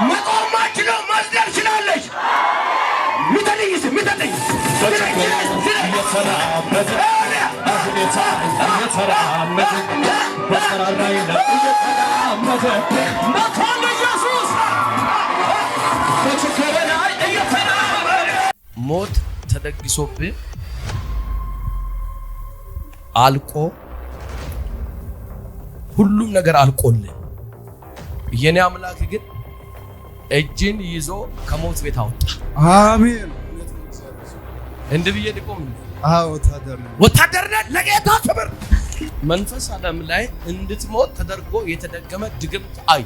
መቆም ማችለው መዝለል ችላለች። ምተልይስ ምተልይ በችግር እየተራመደ በሁኔታ እየተራመደ በተራራ ላይ እየተራመደ መጥቷል ኢየሱስ በችግር ላይ እየተራመደ። ሞት ተደግሶብህ አልቆ፣ ሁሉም ነገር አልቆልህ፣ የኔ አምላክ ግን እጅን ይዞ ከሞት ቤት አወጣ። አሜን። እንዲህ ብዬ ልቆም እንዴ? አዎ፣ ወታደር ነኝ። ወታደር ነህ። ለጌታ ክብር። መንፈስ ዓለም ላይ እንድትሞት ተደርጎ የተደገመ ድግምት አይ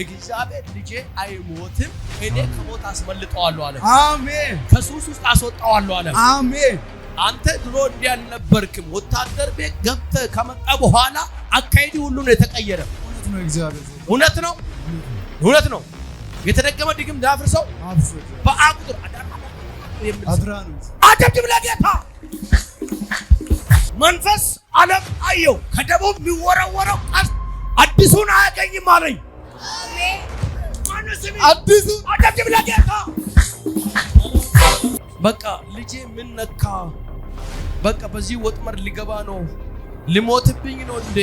እግዚአብሔር ልጄ አይሞትም፣ እኔ ከሞት አስመልጠዋለሁ አለ። አሜን። ከሱስ ውስጥ አስወጣዋለሁ አለ። አሜን። አንተ ድሮ እንዲህ አልነበርክም። ወታደር ቤት ገብተህ ከመጣ በኋላ አካሄድ ሁሉ ነው የተቀየረ። እውነት ነው እግዚአብሔር ሰው። እውነት ነው፣ እውነት ነው። የተደገመ ድግምት ዳፍርሰው አብሶ እግዚአብሔር በአ ቁጥር አዳር የሚል አድራ ነው። አጨብጭብ ለጌታ። መንፈስ ዓለም አየው። ከደቡብ የሚወረወረው ቀስት አዲሱን አያገኝም አለኝ። ማነው ስሚ? አዲሱ አጨብጭብ ለጌታ። በቃ ልጄ ምን ነካ? በቃ በዚህ ወጥመድ ሊገባ ነው፣ ሊሞትብኝ ነው እንዴ?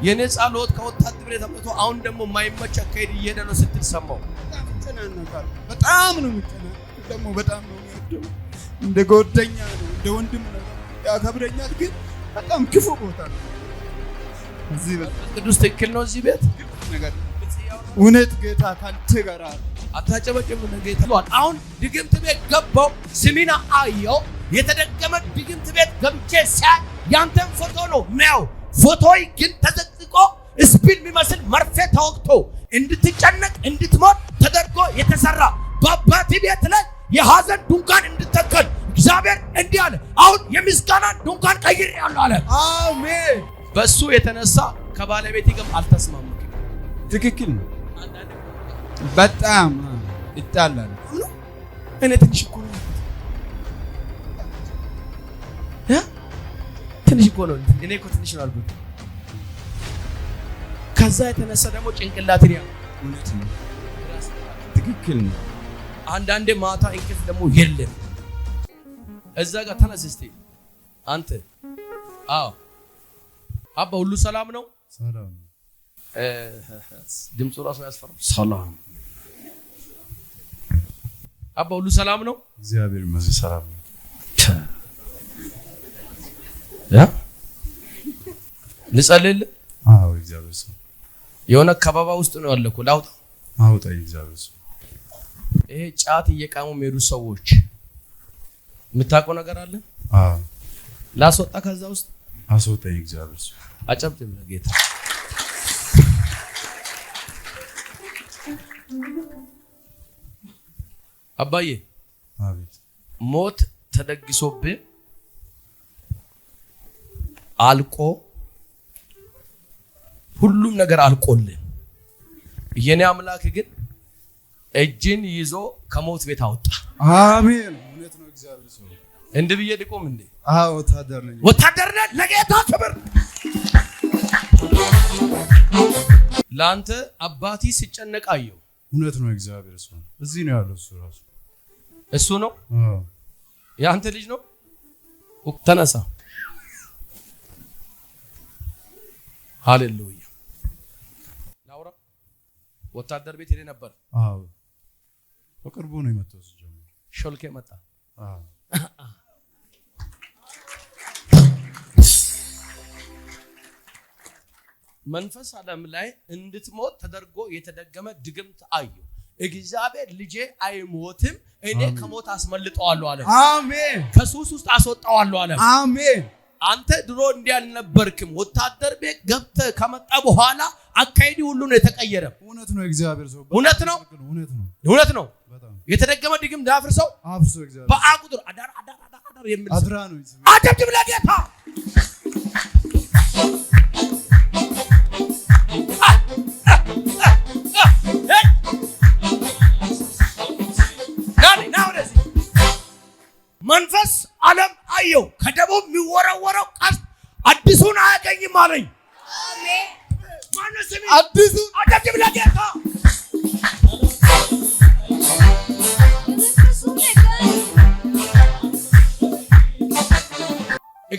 የኔ ጸሎት ከወታደር ቤት አምጥቶ አሁን ደግሞ የማይመች አካሄድ እየሄደ ነው ስትል ሰማው። በጣም እጨናነቃለሁ። በጣም ነው የምጨናነቀው። ደግሞ በጣም ነው የሚወደው። እንደ ጓደኛ ነው፣ እንደ ወንድም ነው፣ ያከብረኛል። ግን በጣም ክፉ ቦታ ነው። እዚህ በጣም ቅዱስ ትክክል ነው። እዚህ ቤት ነገር እውነት ጌታ ካንተ ጋር አለ። አታጨበጭም። ጌታ አሁን ድግምት ቤት ገባው፣ ስሚና አየው። የተደገመ ድግምት ቤት ገብቼ ሳይ ያንተን ፎቶ ነው ሚያው። ፎቶይ ግን ተዘቅዝቆ ስፒል የሚመስል መርፌ ተወግቶ እንድትጨነቅ እንድትሞት ተደርጎ የተሰራ በአባቴ ቤት ላይ የሐዘን ድንኳን እንድተከል እግዚአብሔር እንዲህ አለ። አሁን የምስጋናን ድንኳን ቀይሬአለሁ አለ። አሜን። በሱ የተነሳ ከባለቤቴ ጋር አልተስማማም። ትክክል ነው። በጣም ይጣላል። እኔ ትንሽ እኮ ነው እ ትንሽ እኮ ነው፣ እኔ እኮ ትንሽ ነው አልኩት። ከዛ የተነሳ ደግሞ ጭንቅላትን ያ እውነት ነው። ትክክል ነው። አንዳንዴ ማታ እንቅልፍ ደግሞ የለም። እዛ ጋር ተነስ እስቲ አንተ። አዎ አባ፣ ሁሉ ሰላም ነው? ሰላም ነው። ድምፁ ራሱ ያስፈራል። ሰላም አባ፣ ሁሉ ሰላም ነው? እግዚአብሔር ይመስገን ሰላም ነው። ያ ልጸልይልህ? አዎ እግዚአብሔር ሰው። የሆነ ከበባ ውስጥ ነው ያለኩ፣ ላውጣ? አውጣኝ እግዚአብሔር ሰው። ይሄ ጫት እየቃሙ የሚሄዱ ሰዎች የምታውቀው ነገር አለ? አዎ። ላስወጣ ከዛ ውስጥ? አስወጣኝ እግዚአብሔር ሰው። አጨብጭብ ለጌታ። አባዬ። አቤት። ሞት ተደግሶብህ አልቆ፣ ሁሉም ነገር አልቆልህ፣ የኔ አምላክ ግን እጅን ይዞ ከሞት ቤት አወጣ። አሜን። እውነት ነው እግዚአብሔር ሰው። እንዲህ ብዬ ልቆም እንዴ? አዎ ወታደር ነኝ። ወታደር ነህ። ለጌታ ክብር። ለአንተ አባቲ ሲጨነቅ አየው። እውነት ነው እግዚአብሔር ሰው። እዚህ ነው ያለው እሱ ራሱ። እሱ ነው? አዎ። የአንተ ልጅ ነው። ተነሳ። ሃሌሉያ። ላውራ፣ ወታደር ቤት ሄደ ነበር። አዎ፣ በቅርቡ ነው የመጣው ሲጀምር። ሾልኬ መጣ። አዎ። መንፈስ ዓለም ላይ እንድትሞት ተደርጎ የተደገመ ድግምት አየሁ። እግዚአብሔር ልጄ አይሞትም፣ እኔ ከሞት አስመልጠዋለሁ አለ። አሜን። ከሱስ ውስጥ አስወጣዋለሁ አለ። አሜን። አንተ ድሮ እንዲህ አልነበርክም። ወታደር ቤት ገብተህ ከመጣ በኋላ አካሄድ ሁሉ ነው የተቀየረ። እውነት ነው እግዚአብሔር ሰው። እውነት ነው። እውነት ነው። እውነት ነው። በጣም የተደገመ ድግምት ዳፍርሰው አብሶ እግዚአብሔር በአ ቁጥር አዳር አዳር አዳር አዳር የሚል አድራ ነው። አጨብጭብ ለጌታ። ና ወደዚህ። መንፈስ ዓለም አየው። ከደቡብ የሚወረወረው ቀስት አዲሱን አያገኝም አለኝ። ማነው ስሚ? አዲሱ አጨብጭብ ለጌታ።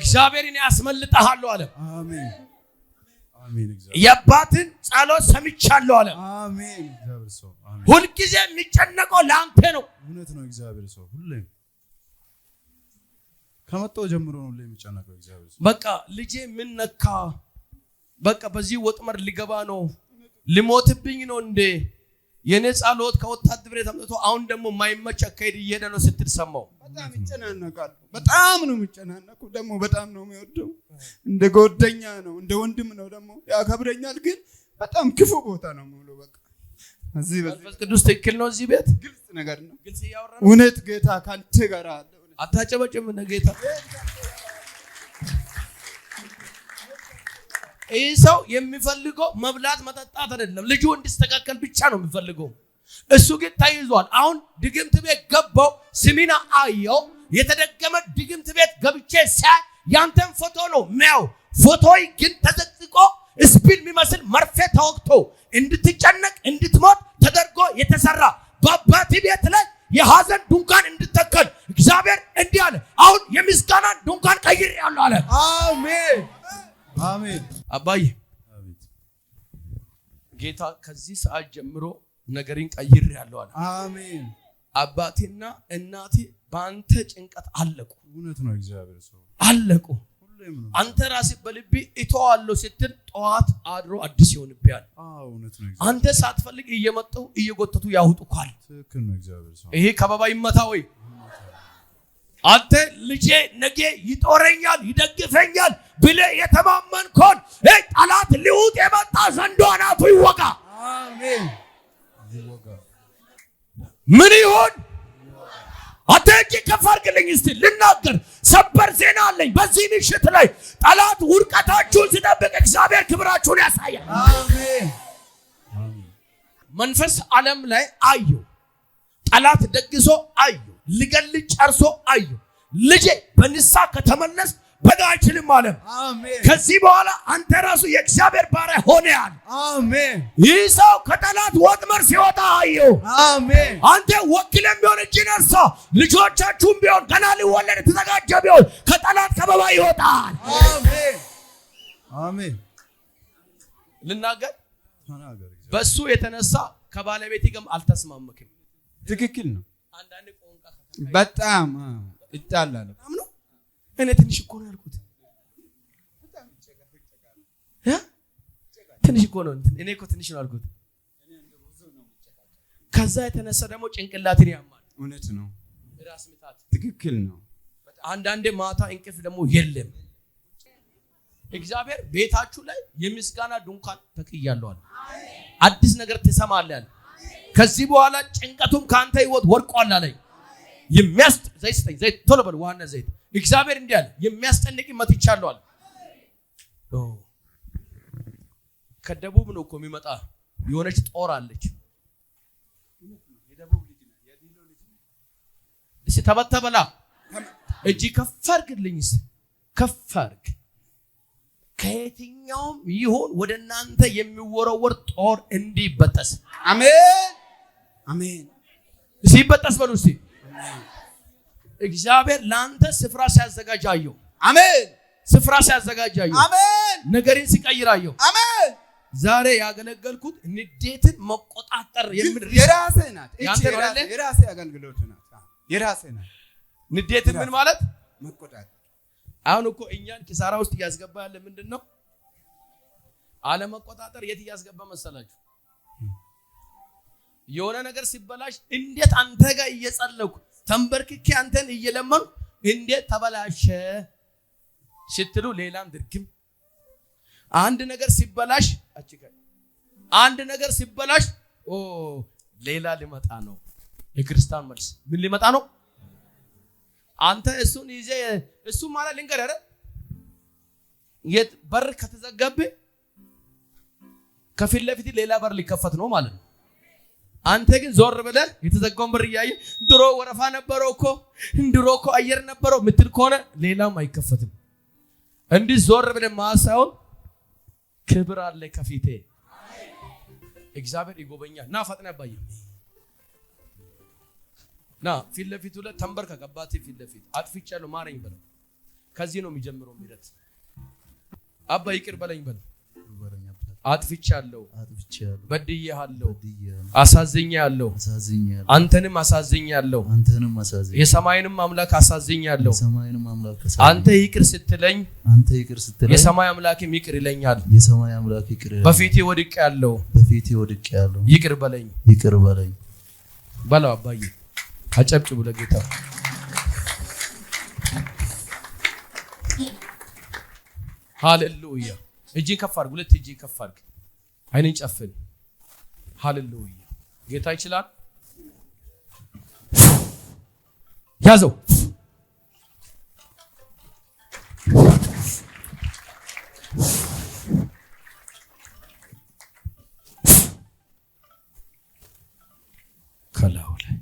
እግዚአብሔር እኔ አስመልጥሃለሁ አለ። አሜን አሜን። እግዚአብሔር የአባትን ጸሎት ሰምቻለሁ አለ። አሜን። እግዚአብሔር ሰው አሜን። ሁልጊዜ የሚጨነቀው ለአንተ ነው። እውነት ነው። እግዚአብሔር ሰው ሁሌም ከመጣሁ ጀምሮ ነው ሁሌም የሚጨነቀው እግዚአብሔር ሰው። በቃ ልጄ ምን ነካ? በቃ በዚህ ወጥመድ ሊገባ ነው፣ ሊሞትብኝ ነው እንዴ? የኔ ጸሎት ከወታደር ቤት አምጥቶ አሁን ደግሞ የማይመች አካሄድ እየሄደ ነው ስትል ሰማው። በጣም ይጨናነቃል። በጣም ነው የሚጨናነቁ። ደግሞ በጣም ነው የሚወደው። እንደ ጓደኛ ነው፣ እንደ ወንድም ነው። ደግሞ ያከብረኛል። ግን በጣም ክፉ ቦታ ነው የምውለው። በቃ እዚህ በዚህ መንፈስ ቅዱስ ትክክል ነው። እዚህ ቤት ግልጽ ነገር ነው። ግልጽ እያወራ ነው። እውነት ጌታ ካንተ ጋር አለ። አታጨበጭም እንደ ጌታ። ይህ ሰው የሚፈልገው መብላት መጠጣት አይደለም፣ ልጁ እንዲስተካከል ብቻ ነው የሚፈልገው። እሱ ግን ተይዟል። አሁን ድግምት ቤት ገባው፣ ስሚና አየው። የተደገመ ድግምት ቤት ገብቼ ሳይ ያንተን ፎቶ ነው የሚያው። ፎቶይ ግን ተዘቅዝቆ ስፒል የሚመስል መርፌ ተወግቶ እንድትጨነቅ እንድትሞት ተደርጎ የተሰራ በአባቴ ቤት ላይ የሐዘን ድንኳን እንድተከል እግዚአብሔር እንዲህ አለ፣ አሁን የምስጋናን ድንኳን ቀይሬአለሁ አለ። አሜን አሜን። አባዬ አቤት ጌታ ከዚህ ሰዓት ጀምሮ ነገሬን ቀይሬአለሁ አለ። አሜን። አባቴና እናቴ በአንተ ጭንቀት አለቁ እውነት ነው። እግዚአብሔር ሰው አለቁ። ሁሌም ነው። አንተ ራስህ በልቤ እተዋለሁ ስትል ጠዋት አድሮ አዲስ ይሆንብሃል። አዎ እውነት ነው። እግዚአብሔር አንተ ሳትፈልግ እየመጡ እየጎተቱ ያውጡካል። ትክክል ነው። እግዚአብሔር ሰው ይሄ ከበባ ይመታ ወይ? አንተ ልጄ ነገ ይጦረኛል ይደግፈኛል ብለህ የተማመንከውን ጠላት ሊውጥ የመጣ ዘንዶ አናቱ ይወጋ። አሜን። ይወጋ። ምን ይሁን? አንተ እጅ ከፍ አድርግልኝ እስቲ ልናገር። ሰበር ዜና አለኝ በዚህ ምሽት ላይ። ጠላት ውድቀታችሁን ሲጠብቅ እግዚአብሔር ክብራችሁን ያሳያል። አሜን መንፈስ ዓለም ላይ አየሁ። ጠላት ደግሶ አየሁ። ሊገል ጨርሶ አየሁ። ልጄ በንስሐ ከተመለስ በጋ አይችልም አለ። አሜን ከዚህ በኋላ አንተ ራሱ የእግዚአብሔር ባሪያ ሆነሃል። አሜን ይህ ሰው ከጠላት ወጥመድ ሲወጣ አየሁ። አሜን አንተ ወኪልም ቢሆን እጅን እርሳ፣ ልጆቻችሁም ቢሆን ገና ሊወለድ የተዘጋጀ ቢሆን ከጠላት ከበባ ይወጣል። አሜን አሜን። ልናገር፣ ተናገር። እግዚአብሔር በሱ የተነሳ ከባለቤቴ ጋርም አልተስማመክም። ትክክል ነው። አንዳንድ ቋንቋ በጣም እጣላለሁ። በጣም ነው። እኔ ትንሽ እኮ ነው ያልኩት እ ትንሽ እኮ ነው፣ እኔ እኮ ትንሽ ነው ያልኩት። ከዛ የተነሳ ደግሞ ጭንቅላትን ያማል፣ እውነት ነው። ራስ ምታት፣ ትክክል ነው። አንዳንዴ ማታ እንቅልፍ ደግሞ የለም። እግዚአብሔር ቤታችሁ ላይ የምስጋና ድንኳን ተክያለሁ አለ። አዲስ ነገር ትሰማለህ አለ። ከዚህ በኋላ ጭንቀቱም ከአንተ ህይወት ወድቋል አለኝ። የሚያስጥ ዘይት ስጠኝ፣ ዘይት ቶሎ በል፣ ዋና ዘይት። እግዚአብሔር እንዲህ አለ፣ የሚያስጨንቅ መትቻለሁ አለ። ከደቡብ ነው እኮ የሚመጣ የሆነች ጦር አለች። እስኪ ተበተበላ እጅ ከፍ አድርግልኝ፣ እስኪ ከፍ አድርግ። ከየትኛውም ይሁን ወደ እናንተ የሚወረወር ጦር እንዲበጠስ። አሜን አሜን። ሲበጠስ በሉ እስቲ። እግዚአብሔር ለአንተ ስፍራ ሲያዘጋጅ አየሁ። አሜን ስፍራ ሲያዘጋጅ አየሁ። አሜን ነገርን ሲቀይር አየሁ። አሜን። ዛሬ ያገለገልኩት ንዴትን መቆጣጠር የሚል የራሴ ናት። እቺ ያንተ ነው አይደለ? የራሴ አገልግሎት ናት። የራሴ ናት። ንዴትን ምን ማለት መቆጣጠር። አሁን እኮ እኛን ኪሳራ ውስጥ እያስገባ ያለ ምንድን ነው? አለመቆጣጠር የት እያስገባ መሰላችሁ? የሆነ ነገር ሲበላሽ እንዴት አንተ ጋር እየጸለኩ ተንበርክኬ አንተን እየለመንኩ እንዴት ተበላሸ ስትሉ ሌላም ድርግም። አንድ ነገር ሲበላሽ አንድ ነገር ሲበላሽ ኦ ሌላ ሊመጣ ነው። የክርስቲያን መልስ ምን ሊመጣ ነው? አንተ እሱን ይዘህ እሱ ማለት ልንገርህ አይደል? የት በር ከተዘጋብህ ከፊት ለፊት ሌላ በር ሊከፈት ነው ማለት ነው። አንተ ግን ዞር ብለህ የተዘጋውን በር እያየህ ድሮ ወረፋ ነበረው እኮ ድሮ እኮ አየር ነበረው ምትል ከሆነ ሌላም አይከፈትም። እንዲህ ዞር ብለህ ማሳውን ክብር አለ ከፊቴ። እግዚአብሔር ይጎበኛል። ና ፈጥነህ አባዬ ና ፊት ለፊቱ ላይ ተንበርከክ። አባቴ ፊት ለፊት አጥፍቻለሁ ማረኝ በለው። ከዚህ ነው የሚጀምረው ምህረት። አባ ይቅር በለኝ በል። አጥፍቻለሁ፣ በድዬሃለሁ፣ አሳዝኛለሁ፣ አንተንም አሳዝኛለሁ፣ የሰማይንም አምላክ አሳዝኛለሁ። አንተ ይቅር ስትለኝ የሰማይ አምላክም ይቅር ይለኛል። በፊቴ ወድቄአለሁ፣ ይቅር በለኝ በለው። አባዬ አጨብጭቡ ለጌታ። ሃሌሉያ። እጅን ከፍ አድርግ፣ ሁለት እጅን ከፍ አድርግ፣ አይንን ጨፍን። ሃሌሉያ። ጌታ ይችላል። ያዘው። ከላዩ ላይ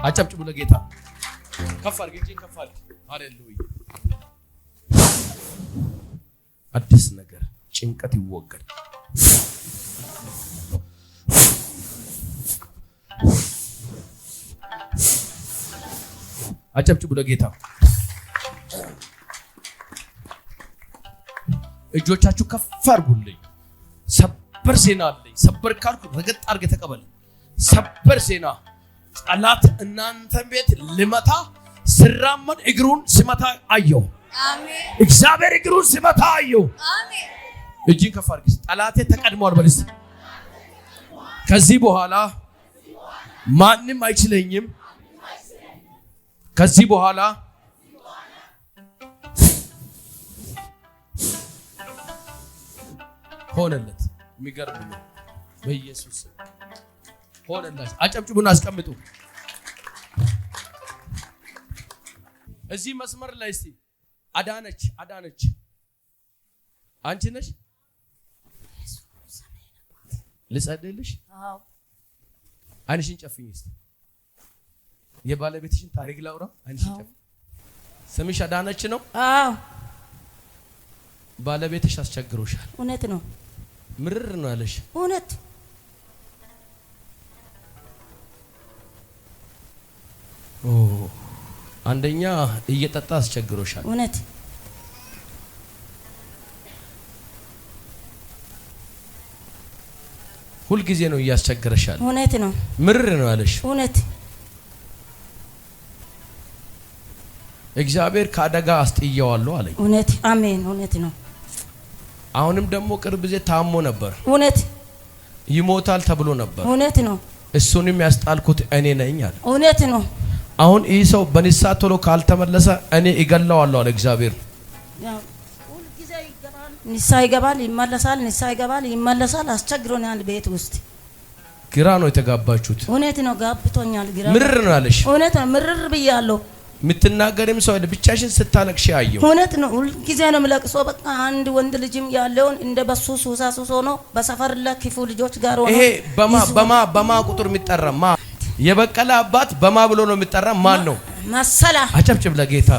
አጨብጭቡ ለጌታ። ከፍ አድርግ፣ እጅን ከፍ አድርግ። ሃሌሉያ። አዲስ ነገር፣ ጭንቀት ይወገድ። አጨብጭቡ ለጌታ። እጆቻችሁ ከፍ አድርጉልኝ። ሰበር ዜና አለኝ። ሰበር ካልኩ ረገጥ አድርገህ ተቀበል። ሰበር ዜና። ጠላት እናንተ ቤት ልመታ ስራመድ እግሩን ስመታ አየሁ። እግዚአብሔር እግሩን ስመታ አየሁ። እጅን ከፍ አድርግ። ጠላቴ ተቀድሟል በልስ። ከዚህ በኋላ ማንም አይችለኝም። ከዚህ በኋላ ሆነለት። የሚገርም ነው። በኢየሱስ ሆነላችሁ። አጨብጭቡና አስቀምጡ። እዚህ መስመር ላይ እስቲ አዳነች፣ አዳነች አንቺ ነሽ? ልጸልይልሽ? አዎ። አይንሽን ጨፍኝ እስቲ። የባለቤትሽን ታሪክ ላውራ። አይንሽን ጨፍኝ። ስምሽ አዳነች ነው? አዎ። ባለቤትሽ አስቸግሮሻል። እውነት ነው። ምርር ነው ያለሽ። እውነት። ኦ አንደኛ እየጠጣ አስቸግሮሻል። እውነት። ሁልጊዜ ነው እያስቸግረሻል። እውነት ነው። ምርር ነው ያለሽ። እውነት። እግዚአብሔር ከአደጋ አስጥየዋለሁ አለኝ። እውነት። አሜን። እውነት ነው። አሁንም ደግሞ ቅርብ ጊዜ ታሞ ነበር። እውነት። ይሞታል ተብሎ ነበር። እውነት ነው። እሱንም ያስጣልኩት እኔ ነኝ አለ። እውነት ነው። አሁን ይህ ሰው በንስሐ ቶሎ ካልተመለሰ እኔ እገለዋለሁ አለ እግዚአብሔር። ሁልጊዜ ይገባል፣ ንስሐ ይገባል፣ ይመለሳል፣ ንስሐ ይገባል፣ ይመለሳል። አስቸግሮኛል ቤት ውስጥ። ግራ ነው የተጋባችሁት። እውነት ነው። ጋብቶኛል። ግራ ምርር ነው ያለሽ። እውነት ነው። ምርር ብያለሁ። የምትናገሪም ሰው አይደል፣ ብቻሽን ስታለቅሽ አየሁ። እውነት ነው። ሁልጊዜ ነው የምለቅሶ። በቃ አንድ ወንድ ልጅም ያለውን እንደ በሱ ሱሳ ሱስ ሆኖ በሰፈር ለክፉ ልጆች ጋር ሆኖ ይሄ በማ በማ በማ ቁጥር የሚጠራ ማ የበቀለ አባት በማ ብሎ ነው የሚጠራ ማን ነው? መሰላ። አጨብጭብ ለጌታ።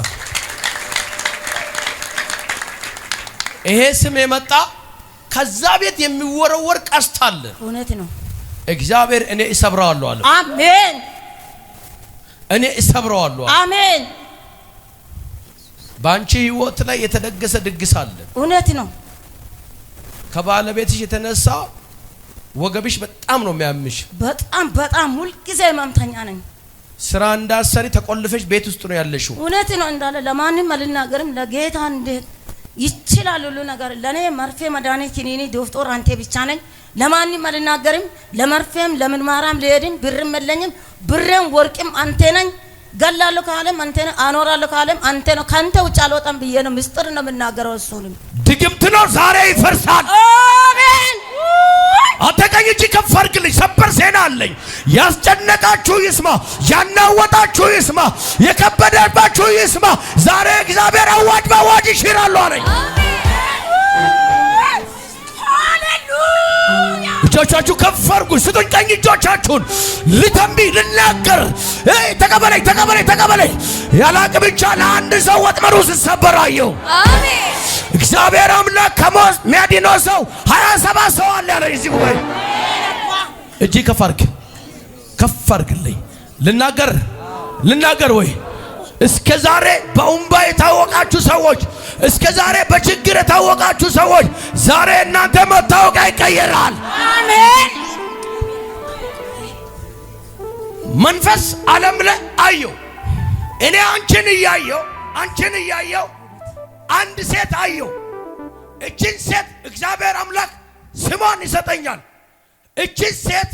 ይሄ ስም የመጣ ከዛ ቤት የሚወረወር ቀስት አለ። እውነት ነው። እግዚአብሔር እኔ እሰብረዋለሁ አለ። አሜን። እኔ እሰብረዋለሁ አለ። አሜን። በአንቺ ህይወት ላይ የተደገሰ ድግስ አለ። እውነት ነው። ከባለቤትሽ የተነሳ ወገብሽ በጣም ነው የሚያምሽ። በጣም በጣም ሁልጊዜ ህመምተኛ ነኝ። ስራ እንዳትሰሪ ተቆልፈሽ ቤት ውስጥ ነው ያለሽው። እውነት ነው። እንዳለ ለማንም አልናገርም። ለጌታ እንዴት ይችላል ሁሉ ነገር። ለኔ መርፌ፣ መድኃኒት፣ ኪኒኒ፣ ዶክተር አንተ ብቻ ነኝ። ለማንም አልናገርም። ለመርፌም ለምርመራም ልሄድም ብርም የለኝም። ብሬም ወርቅም አንተ ነኝ። ገላለሁ ካለም አንተ ነህ፣ አኖራለሁ ካለም አንተ ነው። ካንተ ውጭ አልወጣም ብዬ ነው ምስጢር ነው የምናገረው። እሱንም ድግምት ነው ዛሬ ይፈርሳል። አሜን። አንተ ቀኝ እጅ ከፍ አድርግልኝ። ሰበር ዜና አለኝ። ያስጨነቃችሁ ይስማ፣ ያናወጣችሁ ይስማ፣ የከበደባችሁ ይስማ። ዛሬ እግዚአብሔር አዋጅ በአዋጅ ይሽራሉ አለኝ። ሃሌሉያ። እጆቻችሁ ከፍ አድርጉ። ስጡኝ ቀኝ እጆቻችሁን። ልተንብይ፣ ልናገር። ተቀበለኝ፣ ተቀበለኝ፣ ተቀበለኝ። ያላቅ ብቻ ለአንድ ሰው ወጥመዱ ሲሰበር አየሁ። እግዚአብሔር አምላክ ከሞት የሚያድነው ሰው 27 ሰው አለ ያለ እዚህ ጉባኤ። እጅ ከፍ አድርግ፣ ከፍ አድርግልኝ። ልናገር፣ ልናገር ወይ እስከ ዛሬ በእንባ የታወቃችሁ ሰዎች፣ እስከ ዛሬ በችግር የታወቃችሁ ሰዎች፣ ዛሬ እናንተ መታወቂያ ይቀየራል። አሜን። መንፈስ ዓለም ላይ አየሁ። እኔ አንቺን እያየሁ፣ አንቺን እያየሁ አንድ ሴት አየሁ። እችን ሴት እግዚአብሔር አምላክ ስሟን ይሰጠኛል። እችን ሴት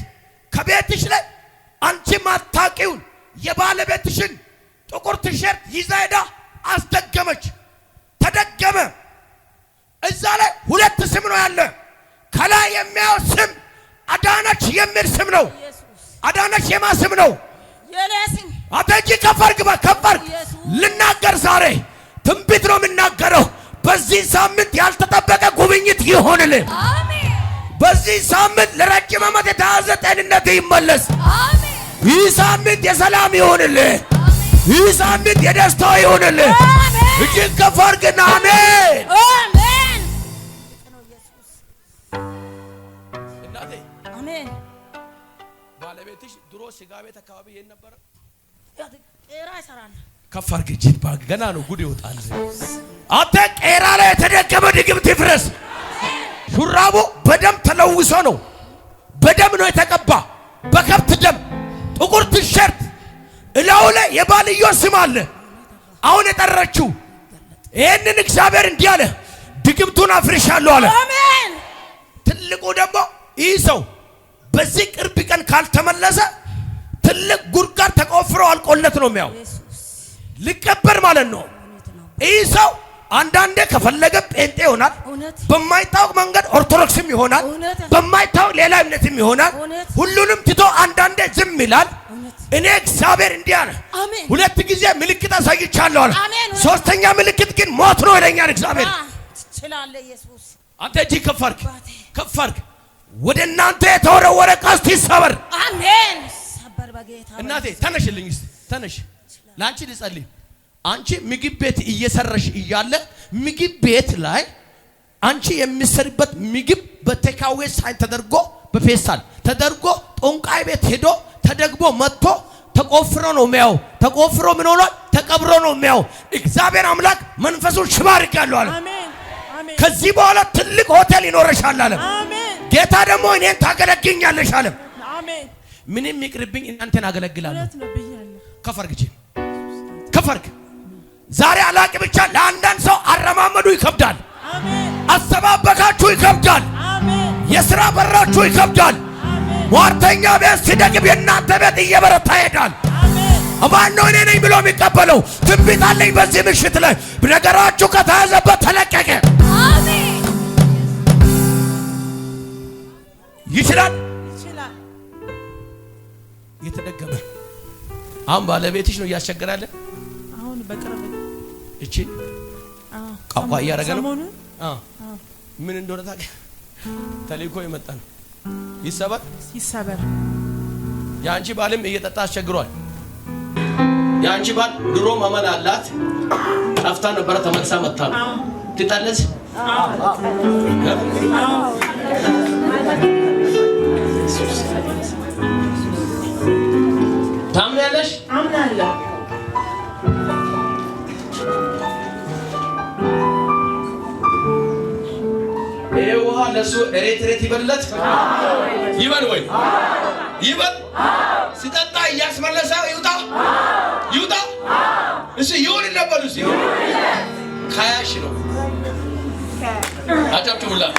ከቤትሽ ላይ አንቺ ማታቂውን የባለቤትሽን ጥቁር ቲሸርት ይዛ ሄዳ አስደገመች። ተደገመ። እዛ ላይ ሁለት ስም ነው ያለ። ከላይ የሚያየው ስም አዳነች የሚል ስም ነው። አዳነች የማ ስም ነው? የኔ ስም። አንተ እጅ ከፍ አድርግ፣ ከፍ አድርግ። ልናገር ዛሬ ትንቢት ነው የምናገረው። በዚህ ሳምንት ያልተጠበቀ ጉብኝት ይሆንልህ። በዚህ ሳምንት ለረጅም ዓመት የተያዘ ጤንነት ይመለስ። ይህ ሳምንት የሰላም ይሆንልህ። ይህ ሳምንት የደስታ ይሆንልህ። እጅን ከፍ አድርግና አሜን። አሜን። እናቴ። አሜን። ባለቤትሽ ድሮ ስጋ ቤት አካባቢ የት ነበረ? ቄራ ይሰራል። ከፍ አድርግ እጅን እባክህ፣ ገና ነው ጉድ ይወጣል። አንተ ቄራ ላይ የተደገመ ድግምት ይፍረስ። ሹራቡ በደም ተለውሶ ነው፣ በደም ነው የተቀባ፣ በከብት ደም። ጥቁር ቲሸርት እላዩ ላይ የባልዮ ስም አለ። አሁን የጠረችው ይህንን እግዚአብሔር እንዲህ አለ፣ ድግምቱን አፍርሻለሁ አለ። አሜን። ትልቁ ደግሞ ይህ ሰው በዚህ ቅርብ ቀን ካልተመለሰ ትልቅ ጉድጓድ ተቆፍሮ አልቆለት ነው የሚያው ሊቀበር ማለት ነው። ይህ ሰው አንዳንዴ ከፈለገ ጴንጤ ይሆናል፣ በማይታወቅ መንገድ ኦርቶዶክስም ይሆናል፣ በማይታወቅ ሌላ እምነትም ይሆናል። ሁሉንም ትቶ አንዳንዴ ዝም ይላል። እኔ እግዚአብሔር እንዲህ አለ፣ ሁለት ጊዜ ምልክት አሳይቻለሁ አለ። ሶስተኛ ምልክት ግን ሞት ነው ይለኛል እግዚአብሔር። ትችላለህ ኢየሱስ። አንተ እጅ ከፍ አድርግ፣ ከፍ አድርግ። ወደ እናንተ የተወረወረ ቀስት ይሰበር። አሜን። ሰበር በጌታ። እናቴ ተነሽልኝ እስቲ ተነሽ፣ ለአንቺ ልጸልይ። አንቺ ምግብ ቤት እየሰራሽ እያለ ምግብ ቤት ላይ አንቺ የሚሰሪበት ምግብ በቴካዌ ሳይን ተደርጎ፣ በፌስታል ተደርጎ ጠንቋይ ቤት ሄዶ ተደግሞ መጥቶ ተቆፍሮ ነው የሚያው። ተቆፍሮ ምን ሆኗል? ተቀብሮ ነው የሚያው። እግዚአብሔር አምላክ መንፈሱን ሽባ አድርጌያለሁ አለ። ከዚህ በኋላ ትልቅ ሆቴል ይኖረሻል አለ። ጌታ ደግሞ እኔን ታገለግኛለሽ አለ። ምንም ይቅርብኝ፣ እናንተን አገለግላለሁ። ከፍ አድርግ እጅህን፣ ከፍ አድርግ። ዛሬ አላቅ ብቻ ለአንዳንድ ሰው አረማመዱ ይከብዳል። አሰባበካችሁ ይከብዳል። የሥራ በራችሁ ይከብዳል። ሟርተኛ ቤት ሲደግም የእናንተ ቤት እየበረታ ይሄዳል። ማን ነው እኔ ነኝ ብሎ የሚቀበለው? ትንቢት አለኝ በዚህ ምሽት ላይ፣ ነገራችሁ ከተያዘበት ተለቀቀ። ይችላል። የተደገመ አሁን ባለቤትሽ ነው እያስቸገራለ። አሁን በቅርብ እቺ ቋቋ እያደረገ ነው። ምን እንደሆነ ታውቂያለሽ? ተልእኮ የመጣ ነው። ይሰበር። ይሰበር። የአንቺ ባልም እየጠጣ አስቸግሯል። የአንቺ ባል ድሮ አመል አላት፣ ጠፍታ ነበረ፣ ተመልሳ መታ ነው። ትጠለስ። ታምኛለሽ? አምናለሁ። ይሄ ውሃ ለሱ ሬት ሬት ይበልለት፣ ይበል ወይ ይበል። ሲጠጣ እያስመለሰ ይውጣ፣ ይውጣ። እሺ ይሁን ነበሩ። እሺ ከያሽ ነው። አጨብጭቡላት።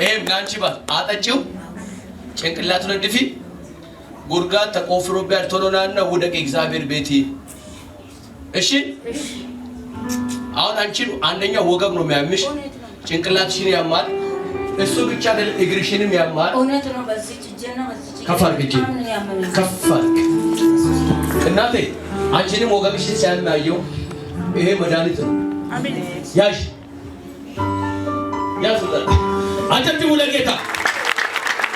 ይሄም ለአንቺ ባል አጠጪው፣ ጭንቅላቱን ድፊ፣ ጉድጓድ ተቆፍሮብያል። ቶሎ ናና ውደቅ እግዚአብሔር ቤት። እሺ አሁን አንቺን አንደኛው ወገብ ነው የሚያምሽ፣ ጭንቅላትሽን ያማል። እሱ ብቻ አይደለም እግርሽንም ያማል። እውነት ነው። በዚህ እጄና በዚህ ከፍ አድርግ እጄን፣ ከፍ አድርግ እናቴ። አንቺንም ወገብሽን ሲያማየው ይሄ መድኃኒት ነው። ያዥ። ያዙላት። አጨብጭቡ ለጌታ።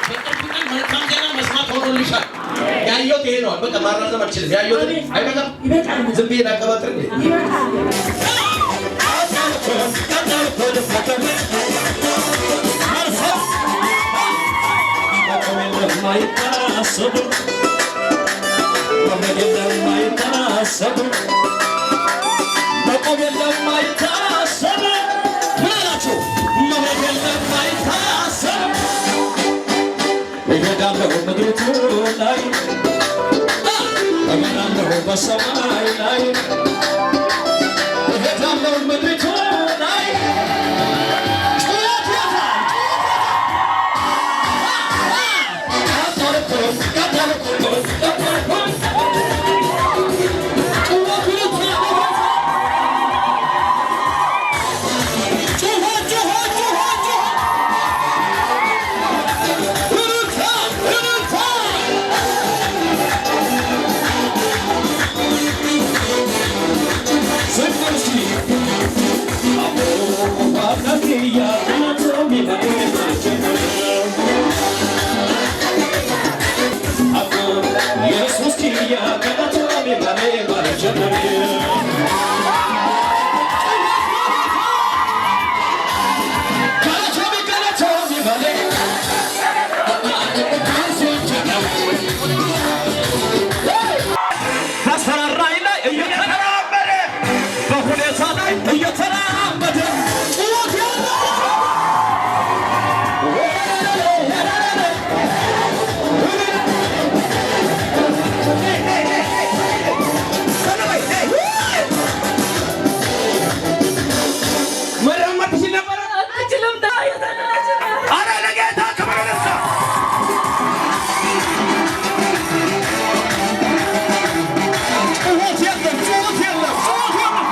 በቅርብ ቀን መልካም ዜና መስማት ሆኖልሻል። ያየሁት ይሄ ነው። በቃ ማራዘም አልችልም። ያየሁት አይበቃም። ይበቃል። ዝም ብዬ ላቀባጥር እንዴ? ይበቃል። መቆም የለም አይታሰብም። ምን አላችሁ? መውረድ የለም አይታሰብም። እሄዳለሁ ምድሪቱ ላይ፣ እበላለሁ በሰማይ ላይ፣ እሄዳለሁ ምድሪቱ ላይ። ጩኸት ያታል፣ ጩኸት ያታል። ጩኸት ይሉታል። ጩኸት ጩኸት ጩኸት ጩኸት፣ እልልታ እልልታ። በአስፈራራኝ ላይ እየተራመደ፣ በሁኔታ ላይ እየተራመደ፣ ጩኸት ያለው። መራመድ ትችል ነበረ? አትችልም። የዘለለች ነው። አረ ለጌታ ክብር ነሳ። ጩኸት የለም፣ ጩኸት የለም፣ ጩኸት የለም።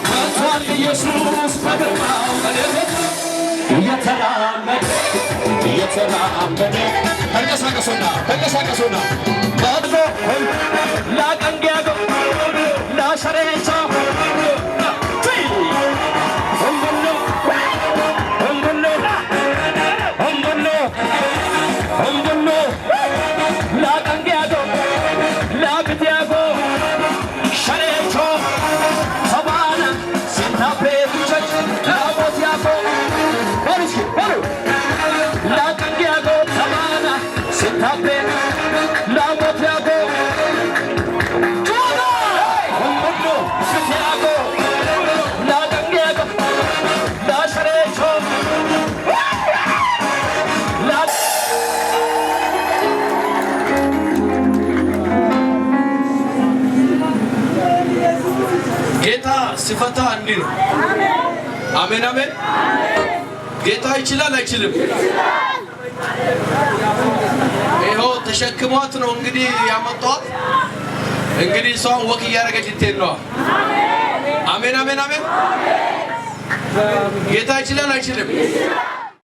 መጥቷል ኢየሱስ በግርማው በሌሊት እየተራመደ፣ እየተራመደ። ተንቀሳቀሱና ተንቀሳቀሱና መጥቶ ላቀንጊያጎ ላሸሬቻ እንጉሎ እንጉሎ እንጉሎ እንጉሎ ላቀንጊያጎ ላግቲያጎ ሸሬቾ ሰባና ሲንታፔ ብቸች ላሞትያጎ በሉ እስኪ በሉ። ላቀንጊያጎ ሰባና ሲንታፔ ላሞትያጎ ጩኸት እንጉሎ ግቲያጎ ላቀንጊያጎ ላሸሬቾ ላ ጌታ ሲፈታ እንዲህ ነው። አሜን አሜን። ጌታ ይችላል አይችልም? ይኸው ተሸክሟት ነው እንግዲህ ያመጧት። እንግዲህ እሷን walk እያደረገች ልትሄድ ነዋ። አሜን አሜን አሜን። ጌታ ይችላል አይችልም?